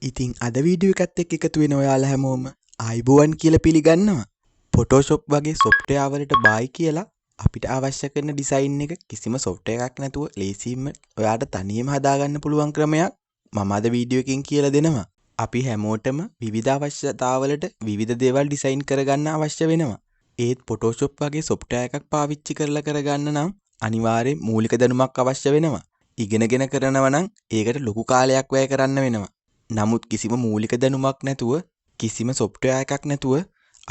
ඉතින් අද වීඩියෝ එකත් එක්ක එකතු වෙන ඔයාලා හැමෝම ආයුබෝවන් කියලා පිළිගන්නවා. Photoshop වගේ සොෆ්ට්වෙයාර් වලට බායි කියලා අපිට අවශ්‍ය කරන ඩිසයින් එක කිසිම සොෆ්ට්වෙයාර් එකක් නැතුව ලේසියෙන්ම ඔයාට තනියම හදාගන්න පුළුවන් ක්‍රමයක් මම අද වීඩියෝ එකෙන් කියලා දෙනවා. අපි හැමෝටම විවිධ අවශ්‍යතාවලට විවිධ දේවල් ඩිසයින් කරගන්න අවශ්‍ය වෙනවා. ඒත් Photoshop වගේ සොෆ්ට්වෙයාර් එකක් පාවිච්චි කරලා කරගන්න නම් අනිවාර්යෙන් මූලික දැනුමක් අවශ්‍ය වෙනවා. ඉගෙනගෙන කරනවා නම් ඒකට ලොකු කාලයක් වැය කරන්න වෙනවා. නමුත් කිසිම මූලික දැනුමක් නැතුව කිසිම සොෆ්ට්වෙයාර් එකක් නැතුව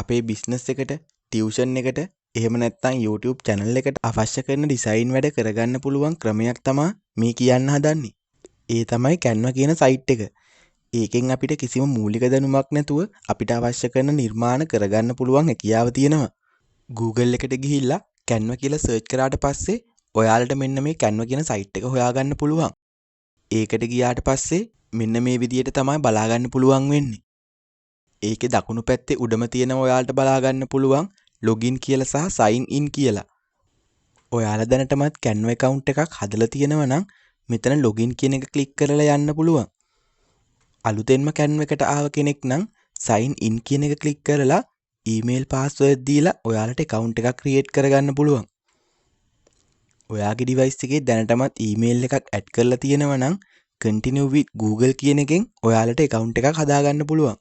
අපේ බිස්නස් එකට, ටියුෂන් එකට, එහෙම නැත්නම් YouTube channel එකට අවශ්‍ය කරන ඩිසයින් වැඩ කරගන්න පුළුවන් ක්‍රමයක් තමා මේ කියන්න හදන්නේ. ඒ තමයි Canva කියන සයිට් එක. ඒකෙන් අපිට කිසිම මූලික දැනුමක් නැතුව අපිට අවශ්‍ය කරන නිර්මාණ කරගන්න පුළුවන් හැකියාව තියෙනවා. Google එකට ගිහිල්ලා Canva කියලා සර්ච් කරාට පස්සේ ඔයාලට මෙන්න මේ Canva කියන සයිට් එක හොයාගන්න පුළුවන්. ඒකට ගියාට පස්සේ මෙන්න මේ විදියට තමයි බලාගන්න පුළුවන් වෙන්නේ. ඒකේ දකුණු පැත්තේ උඩම තියෙන ඔයාලට බලාගන්න පුළුවන් ලොගින් කියලා සහ සයින් ඉන් කියලා. ඔයාලා දැනටමත් Canva account එකක් හදලා තියෙනවා නම් මෙතන ලොගින් කියන එක ක්ලික් කරලා යන්න පුළුවන්. අලුතෙන්ම Canva එකට ආව කෙනෙක් නම් සයින් ඉන් කියන එක ක්ලික් කරලා ඊමේල් පාස්වර්ඩ් දීලා ඔයාලට account එකක් ක්‍රියේට් කරගන්න පුළුවන්. ඔයාගේ ඩිවයිස් එකේ දැනටමත් ඊමේල් එකක් ඇඩ් කරලා තියෙනවා නම් continue with Google කියන එකෙන් ඔයාලට account එකක් හදාගන්න පුළුවන්.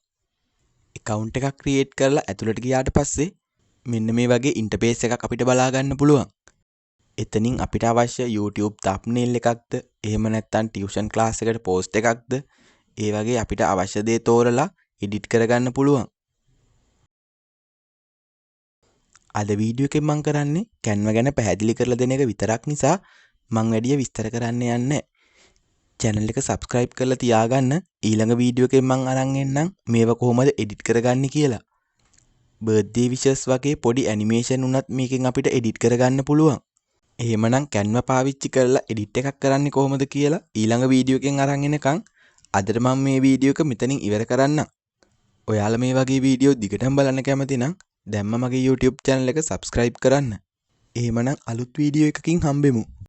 account එකක් ක්‍රියේට් කරලා ඇතුළට ගියාට පස්සේ මෙන්න මේ වගේ ඉන්ටර්ෆේස් එකක් අපිට බලා ගන්න පුළුවන්. එතනින් අපිට අවශ්‍ය YouTube thumbnail එකක්ද, එහෙම නැත්නම් ටියුෂන් ක්ලාස් එකට පෝස්ට් එකක්ද, ඒ වගේ අපිට අවශ්‍ය දේ තෝරලා එඩිට් කරගන්න පුළුවන්. අද වීඩියෝ එකෙන් මං කරන්නේ Canva ගැන පැහැදිලි කරලා දෙන එක විතරක් නිසා මං වැඩිය විස්තර කරන්න යන්නේ නැහැ. චැනල් එක සබ්ස්ක්‍රයිබ් කරලා තියාගන්න. ඊළඟ වීඩියෝ එකෙන් මං අරන් එන්නම් මේව කොහොමද එඩිට් කරගන්නේ කියලා. බර්ත්ඩේ විෂස් වගේ පොඩි ඇනිමේෂන් උනත් මේකෙන් අපිට එඩිට් කරගන්න පුළුවන්. එහෙමනම් Canva පාවිච්චි කරලා එඩිට් එකක් කරන්නේ කොහොමද කියලා ඊළඟ වීඩියෝ එකෙන් අරන් එනකන් අදට මම මේ වීඩියෝ එක මෙතනින් ඉවර කරන්නම්. ඔයාලා මේ වගේ වීඩියෝ දිගටම බලන්න කැමති නම් දැම්ම මගේ YouTube channel එක සබ්ස්ක්‍රයිබ් කරන්න. එහෙමනම් අලුත් වීඩියෝ එකකින් හම්බෙමු.